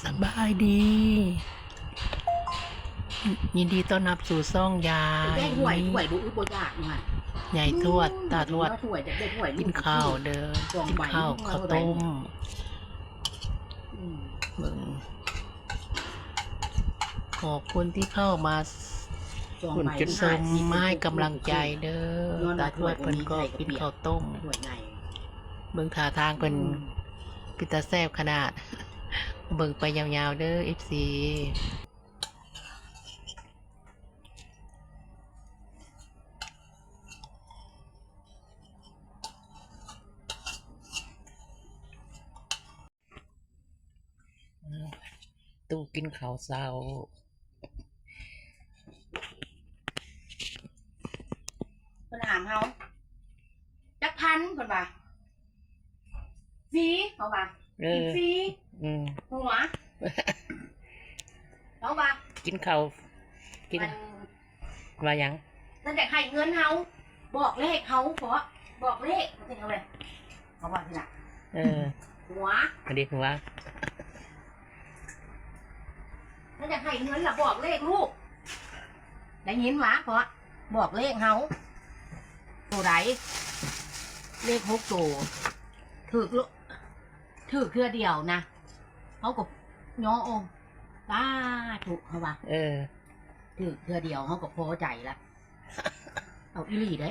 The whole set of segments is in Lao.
ສະບາຍດີ ຍິນດີຕ້ອນຮັບສູ່ຊ່ອງຍາຍ ໄດ້ຖ້ວຍ ຖ້ວຍບໍ່ອຶດບໍ່ຢາກນັ້ນ ຍາຍທວດ ຕາທວດ ຖ້ວຍ ຢາກໄດ້ຖ້ວຍ ກິນເຂົ້າເດີ ກິນເຂົ້າ ເຂົ້າຕົ້ມ ອືມ ເບິ່ງ ຂອບຄຸນທີ່ເຂົ້າມາເບິ່ງຈົນຊົມ ມາໃຫ້ກຳລັງໃຈເດີ ຕາທວດເພິ່ນກໍກິນເຂົ້າຕົ້ມ ເບິ່ງທ່າທາງເພິ່ນ ອືມ ເປັນຕາແຊບຂະໜາດ ເບິ່ງໄປຍາວໆເດີ ເອັຟຊີ ຕູ້ກິນເຂົ້າເຊົ້າ ເພິ່ນຖາມເຮົາ ຈັກພັນ ເພິ່ນວ່າ ຟຣີ ເຮົາວ່າ ເອີ ກິນຟຣີ ອືມ ຫົວ ເຮົາວ່າ ກິນເຂົ້າ ກິນ ອັນ ວ່າຫຍັງ? ນັ້ນຢາກໃຫ້ເງິນເຮົາ ບອກເລກເຮົາເພາະ ບອກເລກ ເຮົາເປັນຫຍັງເລີຍ ເຂົາວ່າຊີ້ນະ ເອີ ຫົວ ອັນນີ້ຫົວ ນັ້ນຢາກໃຫ້ເງິນລະບອກເລກລູກ ໄດ້ຍິນຫວາ ເພາະບອກເລກເຮົາ ໂຕໃດ ເລກຫົກໂຕ ຖືກໂລ ຖືກເທື່ອດຽວນະ ເຮົາກໍຍໍ່ ໂອ້ ສາທຸ ເຮົາວ່າ ເອີ ຖືກເທື່ອດຽວເຮົາກໍພໍໃຈລະ ເອົາອີ່ຫຼີເດ້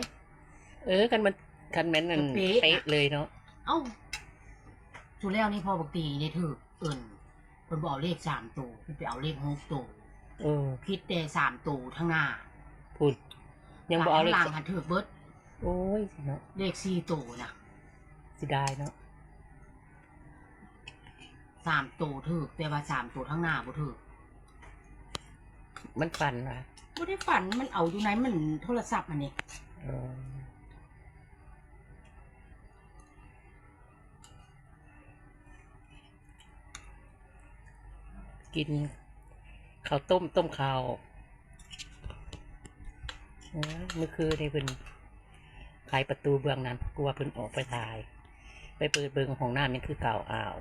ເອີ ຄັນມັນ ຄັນແມ່ນນັ້ນ ເປັະເລີຍເນາະ ເອົ້າ ສຸດແລ້ວນີ້ພໍ່ບັກຕີໄດ້ຖືກ ເອີ້ນ ເພິ່ນບໍ່ເອົາເລກສາມໂຕ ເພິ່ນໄປເອົາເລກຫົກໂຕ ເອີ ຜິດແຕ່ສາມໂຕທາງໜ້າ ພຸ້ນ ຍັງບໍ່ເອົາເລກ ທາງຫຼັງຫັ້ນຖືກເບິດ ໂອ້ຍເນາະ ເລກສີ່ໂຕນະ ເສຍດາຍເນາະ ສາມໂຕຖືກ ແຕ່ວ່າສາມໂຕທາງໜ້າບໍ່ຖືກ ມັນຝັນຫວາ? ບໍ່ໄດ້ຝັນ ມັນເອົາຢູ່ໃນ ມັນໂທລະສັບຫັ້ນເດ ເອີ ກິນເຂົ້າຕົ້ມ ຕົ້ມເຂົ້າ ເອີ ມື້ຄືນນີ້ເພິ່ນໄຂປະຕູເບື້ອງນັ້ນ ກວ່າເພິ່ນອອກໄປຖ່າຍ ໄປເປີດເບິ່ງຫ້ອງນ້ຳຍັງຄືເກົ່າ ອ້າວ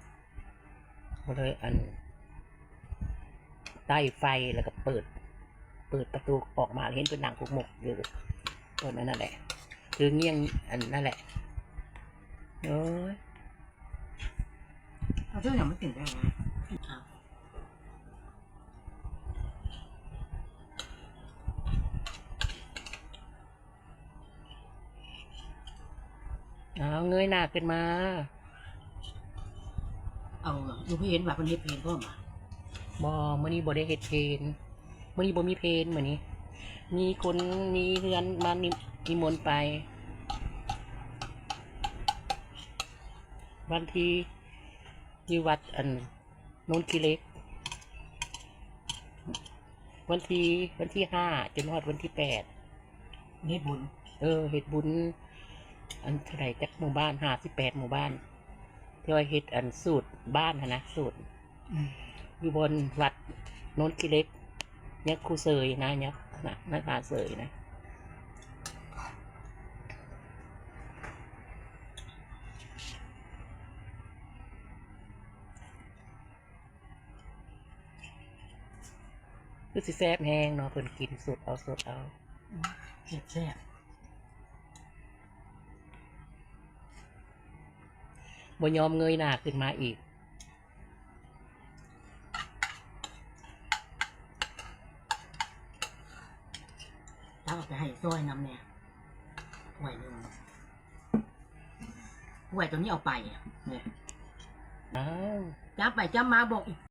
ກໍເລີຍ ອັນ ໄຕ້ໄຟ ແລ້ວກໍເປີດ ເປີດປະຕູອອກມາ ເຫັນເພິ່ນນັ່ງກົກມົກຢູ່ ເພິ່ນອັນນັ້ນແຫຼະ ຖືງຽງອັນນັ້ນແຫຼະ ໂອ້ຍ ເອົາເຈົ້າຫຍັງມາກິນໄດ້ຫວາ? ອ້າວ ເງີຍໜ້າຂຶ້ນມາ ເອົາ ຢູ່ເພນວ່າ ເພິ່ນເຮັດເພນພ້ອມຫວາ? ບໍ່ ມື້ນີ້ບໍ່ໄດ້ເຮັດເພນ ມື້ນີ້ບໍ່ມີເພນ ມື້ນີ້ມີຄົນ ມີເຮືອນມານິ ນິມົນໄປ ວັນທີ ຢູ່ວັດ ອັນ ໂນນຂີ້ເຫຼັກ ວັນທີ ວັນທີຫ້າ ຈົນຮອດວັນທີແປດ ເຮັດບຸນ ເອີ ເຮັດບຸນ ອັນເທົ່າໃດຈັກໝູ່ບ້ານ ຫ້າສິບແປດໝູ່ບ້ານ ທີ່ວ່າເຮັດ ອັນ ສູດບ້ານຫັ້ນນະ ສູດ ອືມ ຢູ່ບ່ອນວັດໂນນຂີ້ເຫຼັກ ຍາຄູເສີຍນະ ຍາ ນະ ນາຄາເສີຍນະ. ຄືຊິແຊບແຮງເນາະ ເພິ່ນກິນສົດເອົາ ສົດເອົາ ອືມ ແຊບໆ ບໍ່ຍອມເງີຍໜ້າຂຶ້ນມາອີກ ຕັກເອົາໄປໃຫ້ຊ້ອຍນຳແດ່ ຖ້ວຍໜຶ່ງ. ຫ້ວຍ ໂຕນີ້ເອົາໄປ ນີ້ ອ້າວ ຈັບໄປຈັບມາບອກອີກ